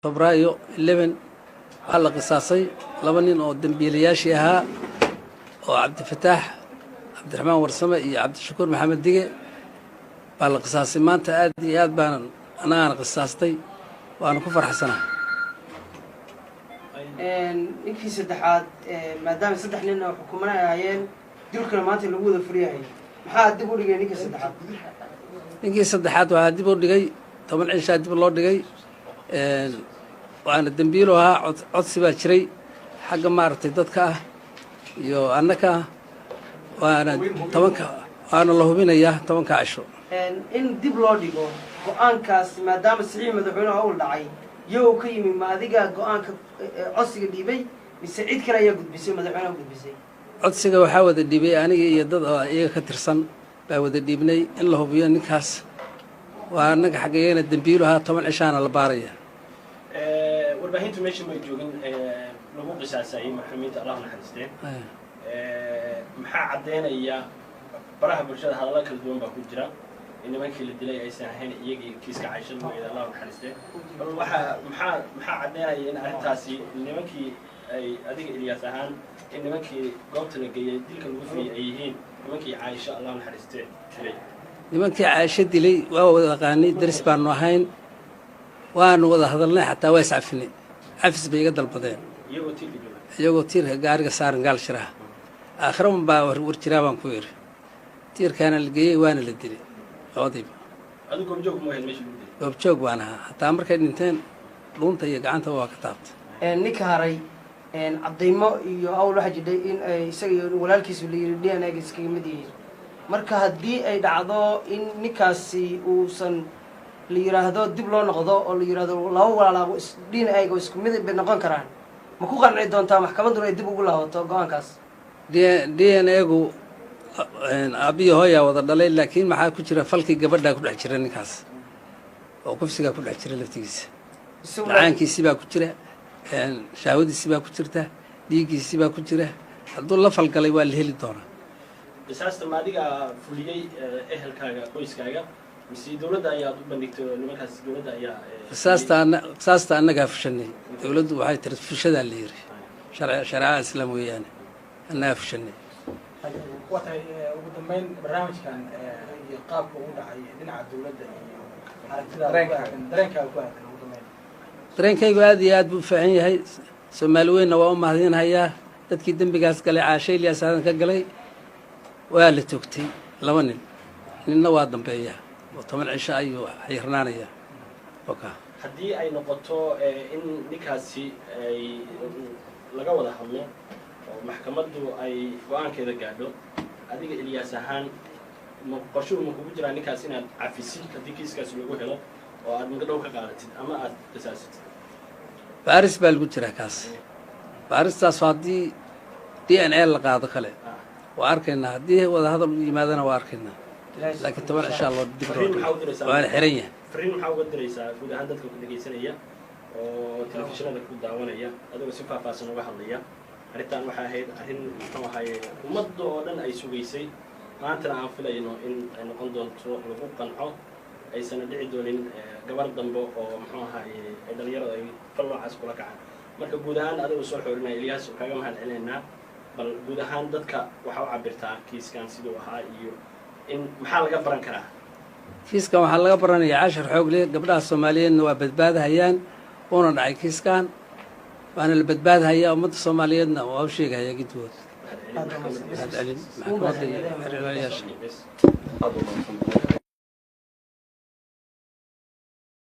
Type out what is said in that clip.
Febraayo 11 waxaa la qisaasay laba nin oo dembiilayaashii ahaa, oo Cabdifataax Cabdiraxmaan Warsame iyo Cabdishakuur Maxamed Dige baa la qisaasay maanta. Aad iyo aad baanan annagaana qisaastay, waana ku farxsanaa. Ninkii saddexaad, maadaama saddex nin oo xukumana ay ahaayeen, dilkuna maanta lagu wada fuliyahay, maxaa dib u dhigay ninkii saddexaad? Ninkii saddexaad waxaa dib u dhigay 10 cishaa dib loo dhigay, waana dembiilu ahaa. Codsi baa jiray xagga maaragtay dadka ah iyo annaka ah, waana 10-ka, waana la hubinayaa 10-ka cisho. In dib loo dhigo go-aankaas, maadaama saxiix madaxweynaha uu dhacay, yo ka yimi, ma adiga go-aanka codsiga dhiibay mise cid kale ayaa gudbisay, madaxweynaha gudbisay? Codsiga waxaa wada dhiibay aniga iyo dad oo iyaga ka tirsan baa wada dhiibnay in la hubiyo ninkaas. Waa annaga xaggayagana dembiilu ahaa, 10 cishaana la baaraya. Warbaahintu meesha may joogin lagu qisaasayay marxuumiinta, Allah naxariisteen. Maxaa caddeynaya? Baraha bulshada hadallo kala duwan baa ku jira in nimankii la dilay aysan ahayn iyagii kiiska Caysha lagu eeday, Allah naxariisteen. Bal waxaa maxaa caddeynaya in arrintaasi nimankii ay adiga Ilyaas ahaan, in nimankii goobta la geeyey dilka lagu fuliyay ay yihiin nimankii Caaisha, Allah naxariistee, dilay? Nimankii Caasho dilay waa wada aqaanay, daris baanu ahayn, waanu wada hadalnay, xataa waa iscafinay, cafis bay iga dalbadeen. Iyagoo tiirka jooga? Iyagoo tiirka gaariga saaran gaal shiraha. Aakhira un baa war jiraa baan ku yidhi. Tiirkaana la geeyey, waana la dilay labadiiba. Adigu goobjoog ma ahayd meesha lagu dilay? Goobjoog baan ahaa, hataa markay dhinteen dhuunta iyo gacanta waa ka taabtay. Ninka haray cadaymo iyo awl waxaa jidhay in ay isaga iyo walaalkiisu la yiri DNA-ga iskaga mid yihiin. Marka haddii ay dhacdo in ninkaasi uusan la yiraahdo dib loo noqdo oo la yiraahdo laba walaalaabo DNA-ga isku mid bay noqon karaan, ma ku qanci doontaa maxkamadduna ay dib ugu laabato go-aankaas? DNA-gu aabbiyo hooyaa wada dhalay, laakiin maxaa ku jira? Falkii gabadhaa ku dhex jira ninkaas oo kufsigaa ku dhex jira laftigiisa. Dhacaankiisii baa ku jira, shahwadiisii baa ku jirta, dhiiggiisii baa ku jira. Hadduu la falgalay waa la heli doonaa. Qisaasta ma adiga fuliyey, ehelkaaga, qoyskaaga, mise dawladda ayaad u bandhigtay oo nimankaas dawladda ayaa? Qisaasta annagaa fushanay. Dawladdu waxay tiri fushadaa la yiri, shareecada Islaam weeyaane, annagaa fushanay. Waa tahay. Ugu dambeyn, barnaamijkan iyo qaabka uu dhacay dhinaca dawladda iyo aragtidaada, dareenkaaga ku aadan, ugu dambeyn? Dareenkaygu aad iyo aad buu u fiican yahay. Soomaali weynna waa u mahadinhayaa. Dadkii dembigaas galay, Caashe Ilyaas Aadan ka galay, waa la toogtay laba nin, ninna waa dambeeyaa oo 10 cisho ayuu xayirnaanayaa oka. Haddii ay noqoto in ninkaasi ay laga wada hadlo oo maxkamaddu ay go-aankeeda gaadho, adiga Ilyaas ahaan ma qorshuhu ma kugu jiraa ninkaas inaad cafisid haddii kiiskaasi lagu helo oo aad magadhow ka qaadatid ama aad qisaasatid? Baaris baa lagu jiraa kaas. Baaristaasu haddii DNA la qaado kale waa arkaynaa, haddii wadahadal u yimaadana waa arkaynaa, laakiin 10 cishaa loo dib loo dhigay, waana xiran yahay. Fariin maxaa uga diraysaa guud ahaan dadka ku dhegaysanaya oo telefishinada ku daawanaya, adigoo si faahfaahsan uga hadlaya arrintan? Waxay ahayd arrin, muxuu ahaye, ummadda oo dhan ay sugaysay, maantana aan filayno in ay noqon doonto lagu qanco, aysana dhici doonin gabar dambe oo, muxuu ahaye, ay dhalinyarada ay fal noocaas kula kacaan. Marka guud ahaan, adigoo soo xoorinaya, Ilyaas, oo kaaga mahad celinaynaa, bal guud ahaan dadka waxaa u cabirtaa kiiskan siduu ahaa iyo in maxaa laga baran karaa? Kiiskan waxaa laga baranayaa cashar xoog leh. Gabdhaha Soomaaliyeedna waa badbaadahayaan uuna dhacay kiiskan, waana la badbaadhayaa. Ummadda Soomaaliyeedna waa u sheegahaya gidgood. Mahadcelin maxkamadda iyo xiriirayaasha.